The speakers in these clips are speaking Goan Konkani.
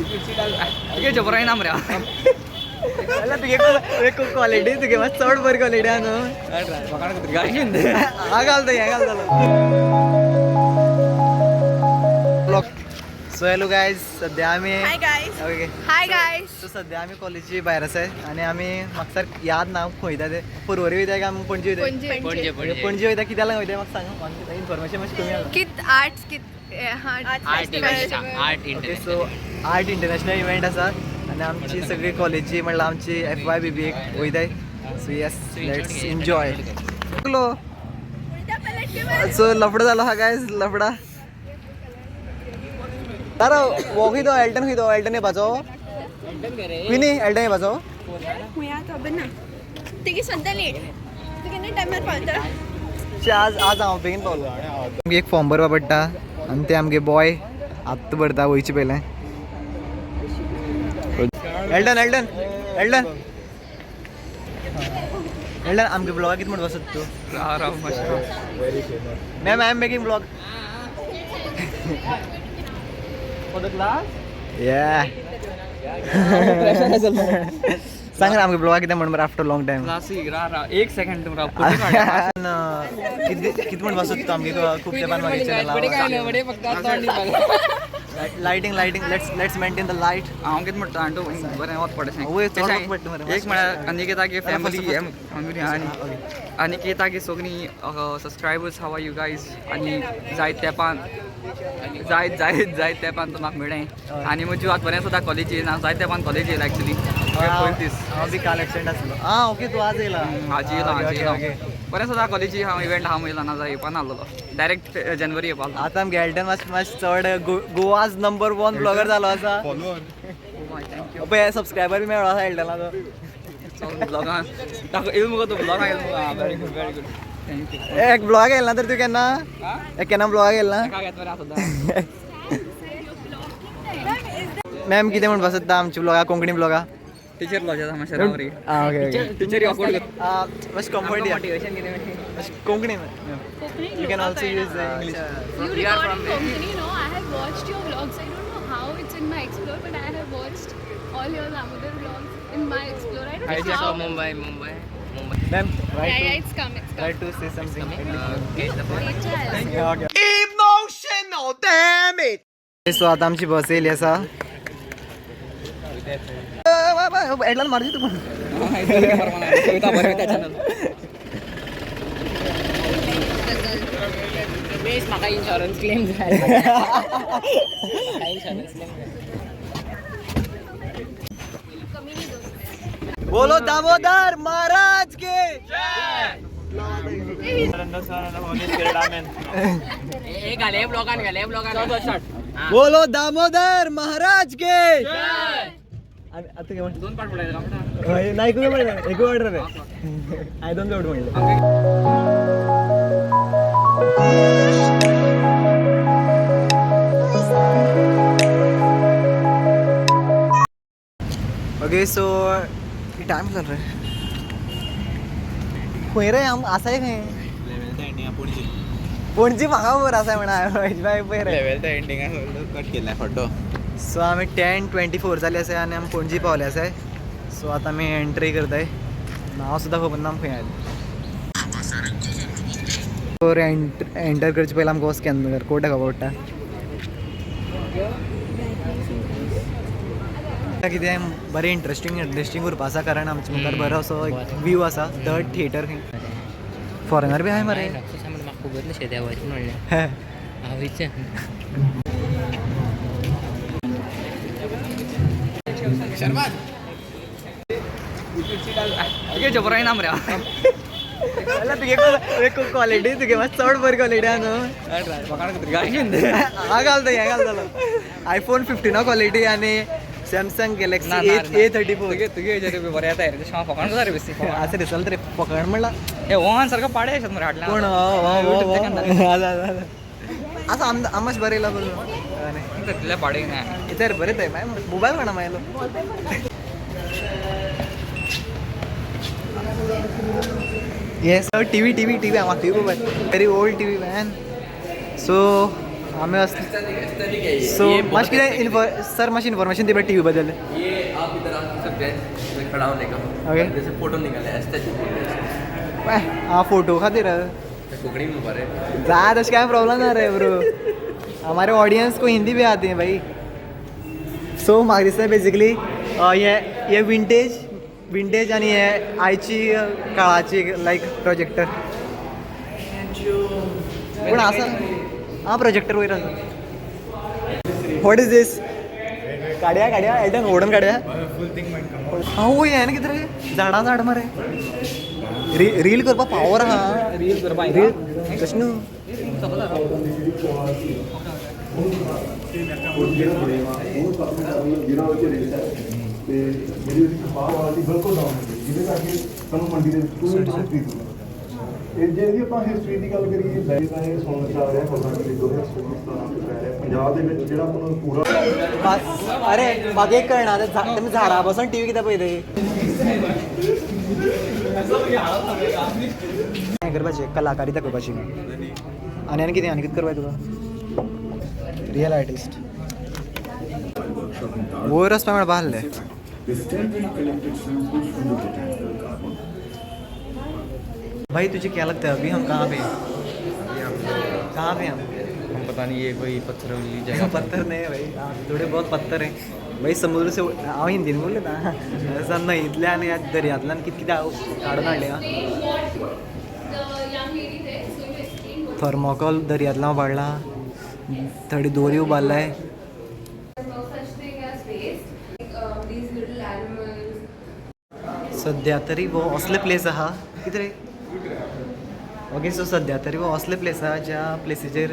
तुगे जबराय ना मरे. जाल्यार तुगे क्वॉलिटी, तुगे मातशी चड बरी क्वॉलिटी आहा न्हू. हा घालतो, हें घालतलो. सो हॅलो गायज, सद्या आमी hi guys. Okay. Hi guys. So सद्या आमी कॉलेजी भायर आसाय आनी आमी म्हाका सारकें याद ना खंय वयता ते. पर्वरी वयता काय आमी पणजे वयता? पणजे. पणजे. पणजे वयता. कित्याक लागून वयता म्हाका सांग, म्हाका इन्फॉर्मेशन मातशें कमी आसा. कित आर्ट्स कित art event, art. Okay, so art international event आसा आनी आमची सगळी कॉलेजी, म्हणल्यार आमची एफ वाय बी बी एक वयताय. So yes, let's enjoy. So लफडा जालो हा गायज, लफडा. तर वो खंय तो एल्टन खंय तो एल्टन येवपाचो क्विनी, एल्टन येवपाचो. खबर ना, तिगे सद्दां लेट. तूं केन्ना टायमार पावता? शे, आज आज हांव बेगीन पावलो. आमगे एक फॉर्म भरपा पडटा आनी ते आमगे बॉय आत्तां भरता वयचे पयलें. एल्टन, एल्टन, एल्टन, एल्टन, आमगे ब्लॉग कितें म्हणपाक सोदता तूं? राव राव मातशें. Ma'am, I am making vlog. For the class. Yeah. सांग रे, आमगे ब्लॉग कितें म्हण आफ्टर लॉंग टायम. क्लासीक. राव राव, एक सेकंड, राव. कितें कितें म्हणपाक सोदता आमगे खूब तेंपान मागीर lighting, lighting, let's maintain the light. हांव कितें म्हणटा आनी तूं बरें वत पडटा. वय, चड वत पडटा मरे. एक म्हळ्यार अनिकेता गे फॅमिली, फॅमिली आनी अनिकेता गे सगळीं subscribers, how are you guys? आनी जायत तेंपान, जायत जायत जायत तेंपान तूं म्हाका मेळ्ळें आनी म्हजी आतां बरें सुद्दां कॉलेजी येयला. जायत तेंपान कॉलेज येयला एक्चुली पयलीं दीस. हांव बी काल एक्सिडेंट आसलो. आं, ओके, तूं आज येयला? हाजी येयला, हाजी ओके. येयला. ओके. बरें सुद्दां कॉलेजी हांव इव्हेंट हांव येयला ना जाय येवपा नासलेलो, डायरेक्ट जनवरी येवपा. आतां आमगे एल्टन मातशें मातशें चड गोवाज नंबर वन ब्लॉगर जालो आसा. Thank you. पळय, सबस्क्रायबर बी मेळ्ळो आसा एल्टनाचो. ब्लॉगान येयल मुगो तूं, ब्लॉगान येयल मुगो. Very good, very good, thank you. एक ब्लॉग येयला ना तर तूं केन्ना, एक केन्ना ब्लॉग येयला ना? एका घेत बरें सुद्दां. मॅम, कितें म्हणपाक सोदता आमच्या ब्लॉगा, कोंकणी ब्लॉगा? टिचर लॉज मातशें, राव रे. आं, ओके ओके. टिचर ऑफवर्ड. मातशें कम्फर्ट या मातशें Konkani. You can also use English. You record in Konkani, no? I have watched your vlogs. I don't know how it's in my Explore, but I have watched all your Damodar vlogs in my Explore. I don't know how. Mumbai, Mumbai, Mumbai. Ma'am. Yeah, yeah, it's come, it's come. Try to say something. Later, I'll say. Okay. Emotional damage. So आता आमची बस येयली आसा. एडलान मारची तूं. कविता बरयता चॅनल. बेस, म्हाका इन्शुरन्स क्लेम जाय, इन्शुरन्स क्लेम जाय. बोलो दामोदर महाराज के. हे घाले ब्लॉगान, घाले ब्लॉगान. बोलो दामोदर महाराज के. आता काय म्हणतो? दोन पार्ट म्हणा. नाही, एकूच म्हणलं, एकूच ऑर्डर रे. I दोन जोड म्हणले. ओके, सो टायम जालो रे. खंय रे आम आसाय? खंय पणजी? म्हाका खबर आसा म्हणा पळय रे. कट केला फोटो. सो आमी 10:24 जाले आसा आनी आमी पणजी पावले आसाय. सो आतां आमी एंट्री करताय. नांव सुद्दां खबर ना आमी खंय आयले. एंटर करचे पयलीं आमकां स्कॅनर कोड दाखोवपा पडटा कितें. बरें इंट्रस्टींग इंट्रस्टींग उरपा आसा, कारण आमच्या मुखार बरो असो व्यू आसा. थर्ड थिएटर खंय फॉरेनर बी आहाय मरे. म्हाका खबर नाशें देवाचें म्हणलें हांव विचार. तुगे जबराय ना मरे. जाल्यार तुगे क्वॉलिटी, तुगे मातशी चड बरी क्वॉलिटी आहा न्हू. हा घालतो, हें घालतलो. आयफोन 15 क्वॉलिटी आनी सॅमसंग गॅलेक्सी ए 34. तुगे तुगे हेजेर बी बरें येता रे, तशें हांव फकाण जाता रे बेस्ती. आसा रे, चल रे. फकाण म्हणला. हे ओहान सारको पाडे आसात मरे हाडल्या. कोण? आसा आमच बरें येयला बरोबर. तितले पाडे ना. इथे बरें ते मोबायल कोणा मायलो. Yes, TV, TV, TV. म्हाका TV mobile, very old TV man. So आमी सो मातशें कितें इन्फॉ सर, मातशें इन्फॉर्मेशन दी टी व्ही बद्दल. ये आप इधर आ सकते हैं, इसमें खड़ा होने का. Okay. जैसे फोटो निकाले, एस्थेटिक. हा फोटो खातीर. कोंकणी में बरे. जा, तशें काय प्रॉब्लम ना रे ब्रो, हमारे ऑडियंस को हिंदी भी आती है भाई. सो म्हाका दिसता बेसिकली हे हे विंटेज विंटेज आनी हे आयची काळाची लायक प्रोजेक्टर पूण आसा. आं, प्रोजेक्टर वयर आसा. What is this? काडया काडया, एल्डन ओडून काडया. हांव हें कितें रे, झाडां झाड मरे. रील करपाक पावर आहा. रील करपाक. रील तशें न्हू. ਤੇ ਜਿਹੜੀ ਉਹਦੀ ਕਪਾਹ ਵਾਲੀ ਬਿਲਕੁਲ ਡਾਊਨ ਹੁੰਦੀ, ਜਿਹਦੇ ਕਰਕੇ ਸਾਨੂੰ ਮੰਡੀ ਦੇ ਵਿੱਚ ਕੋਈ ਵੀ ਖਰੀਦ. ਇਹ ਜੇ ਇਹਦੀ ਆਪਾਂ ਹਿਸਟਰੀ ਦੀ ਗੱਲ ਕਰੀਏ ਵੈਸੇ ਤਾਂ ਇਹ ਸੁਣਨ ਚ ਆ ਰਿਹਾ ਖਬਰਾਂ ਕਿ 2016 17 ਚ ਪੈ ਰਿਹਾ ਪੰਜਾਬ ਦੇ ਵਿੱਚ ਜਿਹੜਾ ਆਪਾਂ ਨੂੰ ਪੂਰਾ. अरे म्हाका एक कळना, आतां तुमी झाडां बसून टी व्ही कित्याक पळयता? हें करपाचें, कलाकारी दाखोवपाची. आनी आनी कितें, आनी कितें करपाक तुका? रियल आर्टिस्ट वयर वचपा मेळपा आहलें. They stealthily collected samples from the botanical garden. भाई, तुझे क्या लगता है, अभी हम कहाँ पे हैं? कहाँ पे हम? हम पता नहीं, ये कोई पत्थर वाली जगह. पत्थर नहीं है भाई. हाँ, थोडे बहुत पत्थर आहे भाई. समुद्र से हांव हिंदीन बोलले ना, न्हंयतल्यान आनी दर्यांतल्यान कितें कितें काडून हाडलें. The young lady there, so you explain what thermocol दर्यांतल्यान उबाडला, थोडी दोरी उबारलाय. No such thing as waste. Like, these little animals. सद्या तरी हो असले प्लेस आहा. कितें रे? ओके, सो सद्या तरी हो असले प्लेस आहा ज्या प्लेसीचेर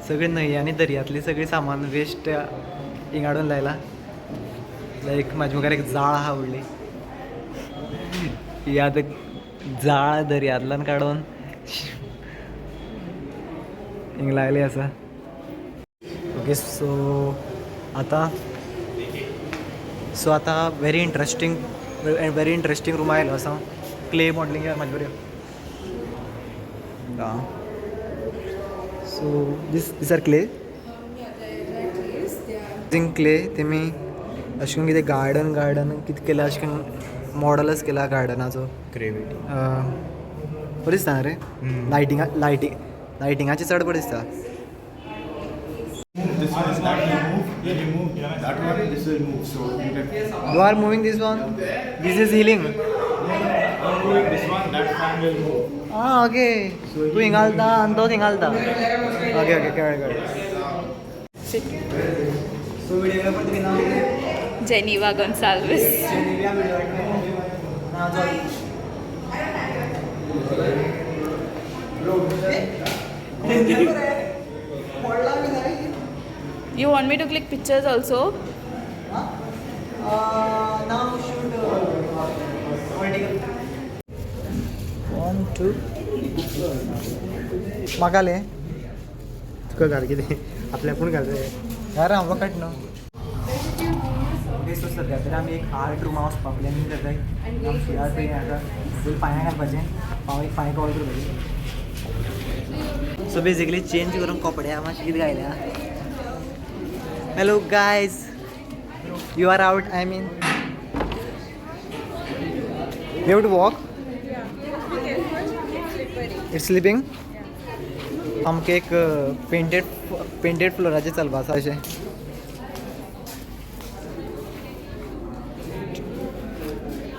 सगळे न्हंय आनी दर्यांतली सगळी सामान वेस्ट हिंगा हाडून लायला. लायक म्हाजे मुखार एक जाळ आहा व्हडली. ही आतां जाळ दर्यांतल्यान काडून हिंगा लायली आसा. ओके, सो आतां सो आतां very interesting रुमा आयलो आसा. क्ले मॉडलिंग म्हाजे बरें. So this are clay. Using clay तेमी अशें करून कितें गार्डन गार्डन कितें केलां, अशें करून मॉडलच केला गार्डनाचो. क्रिएटिविटी. बरें दिसता रे. लायटिंगा लायटींग लायटिंगाचें चड बरें दिसता. This one is that will move, you remove that one, this will move. So you can You are moving this one. This is healing. I'm moving this one, that fan will move. Ah, okay. तूं हिंगा घालता आनी तो थिंगा घालता. ओके ओके, कळ्ळें कळ्ळें. सो व्हिडिओग्राफर तुगे नांव कितें? Geneva Gonsalves. Geneva videographer. ना चल. पडला बी जाय. You want me to click pictures also? Now shoot vertical. One, two. म्हाका घाल. तुका घाल कितें, आपल्या आपूण घाल रे. यार, हांव कट न्हू. ओके, सो सद्या तरी आमी एक आर्ट रुमा वचपाक प्लॅनिंग करताय. आमी फुडार पळय आतां फूल पांयां घालपाचें, पांय पांय कवर करपाचें. सो बेसिकली चेंज करून कपडे मातशें कितें घायल्या. Hello guys, you are out. I mean, you have to walk. It's slipping. आमकां एक पेंटेड पेंटेड फ्लोराचेर चलपा आसा अशें.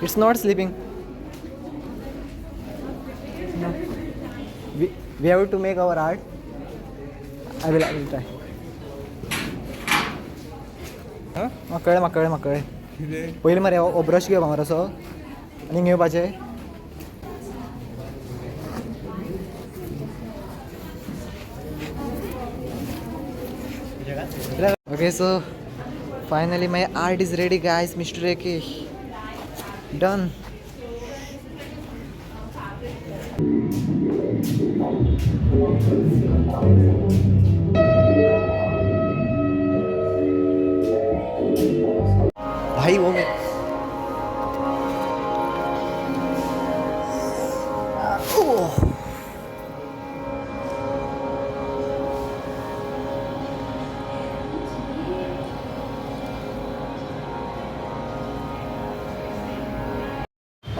It's not slipping. We have to make our art. I will try. म्हाका कळ्ळें, म्हाका कळ्ळें, म्हाका कळ्ळें. पयलीं मरे हो ब्रश घेवपा मरे असो आनी घेवपाचें. Okay, so finally my art is ready, guys. Mr. AK done. भाई, वो मैं ओह.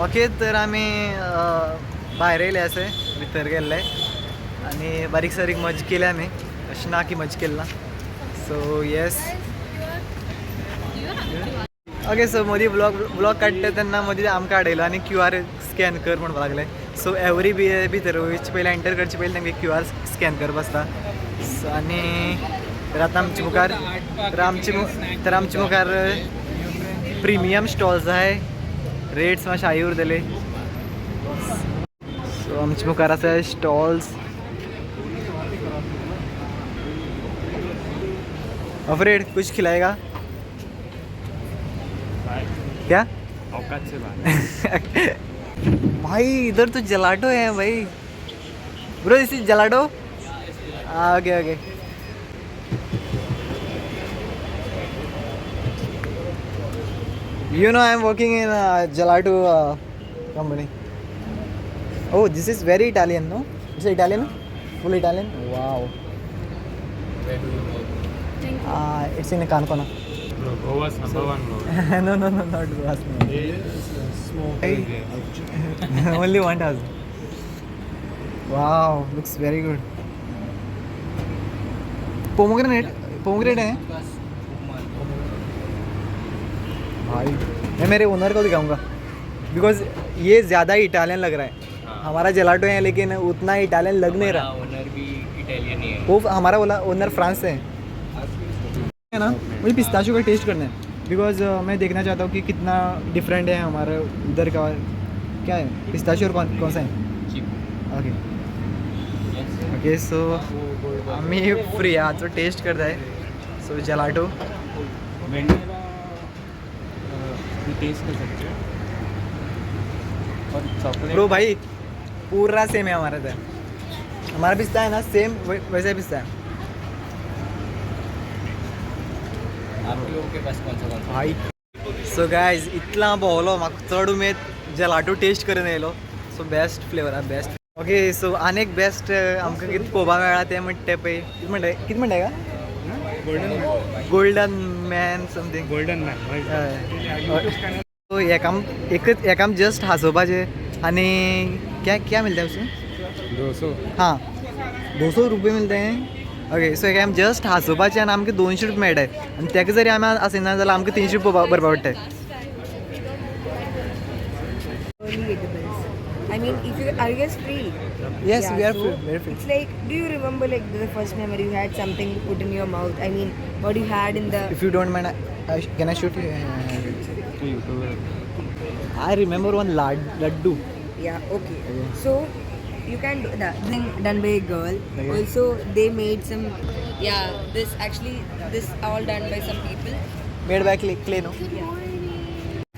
ओके तर आमी भायर येयले असे भितर गेल्ले आनी बारीक सारीक मजा केली आमी, अशें ना की मजा केली ना. सो येस, ओके सो मदीं ब्लॉग काडटा तेन्ना मदीं आमकां हाडयलो आनी क्यू आर स्कॅन कर म्हणपाक लागले. सो एवरी बी भितर वयचे पयलीं एंटर करचे पयलीं तांकां क्यू आर स्कॅन करप आसता. सो आनी तर आतां आमचे मुखार तर आमचे मुखार प्रिमियम स्टॉल्स आहाय, रेट्स मातशे हाय उरतले. सो आमचे मुखार आसा स्टॉल्स. अफ्रेड कुछ खिलाएगा क्या? औकात से बाहर. भाई इधर तो जलाटो है भाई. Bro this is gelato. Okay okay. You know I am working in gelato company. Oh, this is very Italian, no? It's Italian, full Italian. Wow. It's in Canacona. Goa's number one bro. No no no, not Goa's. Only 1000. Wow, looks very good. Pomegranate, pomegranate है भाई. मैं मेरे ओनर को दिखाऊंगा because ये ज़्यादा इटालियन लग रहा है. हमारा जेलाटो है लेकिन उतना इटालियन लग नहीं रहा. ओनर भी इटालियन ही है. वो हमारा वाला ओनर फ्रांस से है ना. मुझे पिस्ताशियो का टेस्ट करना है because मैं देखना चाहता हूँ कि कितना डिफरेंट है हमारे उधर का. क्या है पिस्ताशियो और कौन कौन सा है? Okay okay. सो आम्ही फ्रियाचो टेस्ट करताय. So gelato. भी टेस्ट कर सकते हो और चॉकलेट. ब्रो भाई पूरा सेम है हमारा इधर. हमारा पिस्ता है ना सेम वैसा ही पिस्ता है. आप लोगों के पास कौन सा कौन सा? भाई सो गायज इतला भोंवलो, म्हाका चड उमेद जेलाटो टेस्ट करून येयलो. सो बेस्ट फ्लेवर आहा, बेस्ट. ओके सो आनी एक बेस्ट आमकां कितें पळोवपाक मेळ्ळा तें म्हणटा तें पळय. कितें म्हणटा, कितें म्हणटा का? Golden man something. Golden man. So हेका एकच हेका जस्ट हांसोवपाचें आनी क्या क्या मिलता है उसमें? 200. हां, 200 रुपये मिलते हैं. ओके सो हेका जस्ट हांसोवपाचें आनी आमकां 200 रुपया मेळटाय आनी तेका जरी आमी आसना जाल्यार आमकां 300 रुपया भरपा पडटाय. Only edibles. I mean, if you are you guys free? Yes, Yeah, we are so free, very free. It's like, do you remember like the first memory you had something put in your mouth? I mean, what you had in the If you don't mind, can I shoot you? I remember one laddu. Yeah, okay. So you can do that thing done by a girl. Okay. Also, they made some. Yeah, this actually this all done by some people. Made by clay, clay no?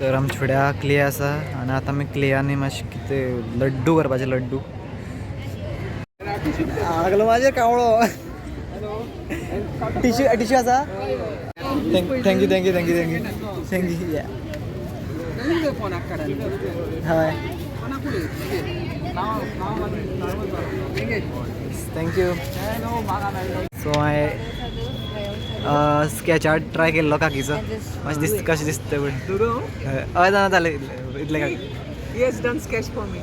तर आमच्या फुड्या क्ले आसा आनी आतां आमी क्ले आनी मातशें कितें लड्डू करपाचे. लड्डू लागलो म्हाजेर कावळो. टिश्यू टिश्यू आसा? Thank you thank you thank you thank you thank you. हय, thank you. सो हांवें स्कॅच आर्ट ट्राय केल्लो काकीचो. मातशें दिसता कशें दिसता पळय. हय, जाणा जालें इतलें काकी. He has done sketch for me.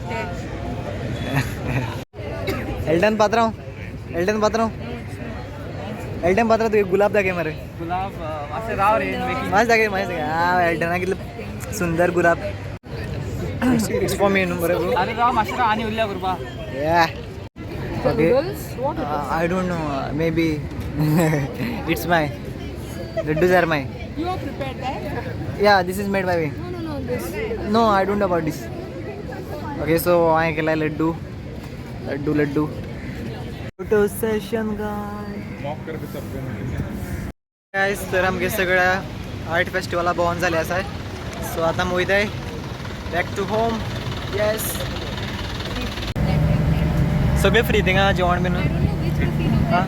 Elton पात्रांव, एल्टन पात्रांव, एल्टन पात्रांव, तुगे गुलाब दाखय मरे. गुलाब मातशें राव रे मेकिंग. मातशें दाखय, मातशें दाखय. आ एल्टना कितले सुंदर गुलाब. It's for me न्हू बरें ब्रो. आरे राव मातशें राव, आनी उरल्या करपा. Yeah. Okay. I don't know. Maybe it's my laddus are my. You are prepared that? Yeah, this is made by me. No, no, no. This. No, I don't know about this. Okay, so हांवें केला laddoo, laddoo laddoo. Photo session guys. Guys तर आमगे सगळ्या आर्ट फेस्टिवला भोंवन जाले आसा. सो आतां आमी वयताय बॅक टू होम. येस, सगळे फ्री थिंगा जेवण बीन. हां,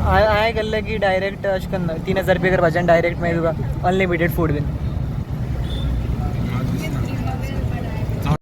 हांवें केल्लें की डायरेक्ट अशें कन्न 3000 रुपया करपाचें आनी डायरेक्ट मागीर तुका अनलिमिटेड फूड बीन.